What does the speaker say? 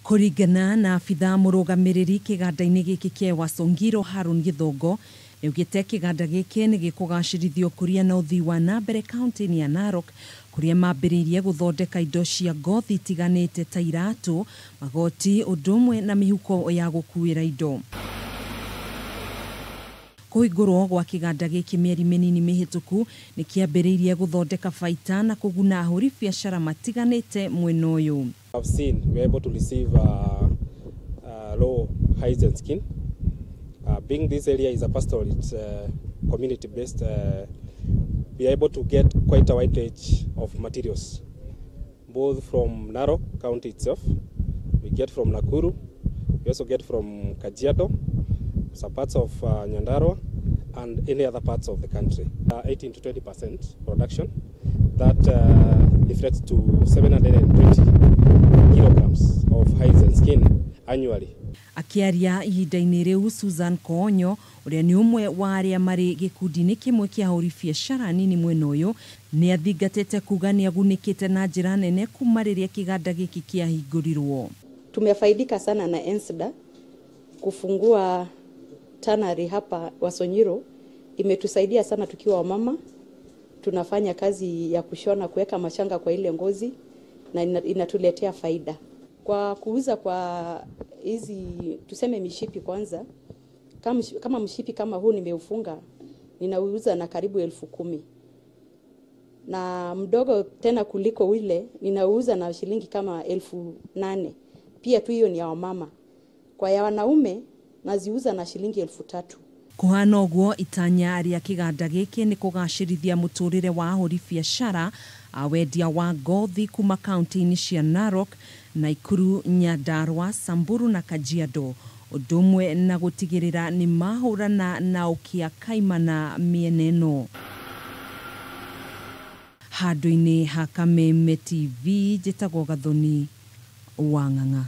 Kũringana na abithaa mũrũgamĩrĩri kĩganda-inĩ gĩkĩ kĩa Ewaso Ng'iro Harun Gĩthongo, nĩaugĩte kĩganda gĩkĩ nĩ gĩkũgacĩrithia ũkũria na ũthii wa na mbere kaunti-inĩ ya Narok, kũrĩa mambĩrĩirie gũthondeka indo cia ngothi itiganĩte ta iratũ, magoti, ũndũ ũmwe na mĩhuko ya gũkuĩra indo. Kũhingũrwo gwa kĩganda gĩkĩ mĩeri mĩnini mĩhĩtũku nĩ kĩambĩrĩirie gũthondeka baita na kũguna ahũri biacara matiganĩte mwena ũyũ. I've seen we are able to receive raw hides and skin. Being this area is a pastoralist community based, we are able to get quite a wide range of materials, both from Narok County itself, we get from Nakuru, we also get from Kajiado, some parts of Nyandarua, and any other parts of the country. 18 to 20% production, that reflects to 720 kilograms of hides and skin annually. Akĩaria ihinda-inĩ rĩu, Susan Koonyo ũrĩa nĩ ũmwe wa arĩa marĩ gĩkundi-inĩ kĩmwe kĩa ahũri biacara nini mwena ũyũ, nĩ athingatĩte kuga nĩ agunĩkĩte na njĩra nene kuma rĩrĩa kĩganda gĩkĩ kĩahingũrirwo. Tumefaidika sana na ENSDA kufungua tannery hapa Ewaso Nyiro. Imetusaidia sana tukiwa wamama, tunafanya kazi ya kushona, kuweka mashanga kwa ile ngozi, na inatuletea faida. Kwa kuuza kwa hizi tuseme mishipi kwanza, kama mshipi kama huu nimeufunga, ninauza na karibu 10,000. Na mdogo tena kuliko ule ninauza na shilingi kama 8,000. Pia tu hiyo ni ya wamama. Kwa ya wanaume naziuza na shilingi 3,000. Kũhana ũguo, itanya rĩa kĩganda gĩkĩ nĩ kũgacĩrithia mũtũrĩre wa ahũri biacara a wendia wa ngothi kuma kaunti-inĩ cia Narok, Nakuru, Nyandarua, Samburu na Kajiado, ũndũ ũmwe na gũtigĩrĩra nĩ mahũrana na ũkĩa kaimana mĩena ĩno. Handũ-inĩ ha Kameme TV, njĩtagwo Gathoni wa Ng'ang'a.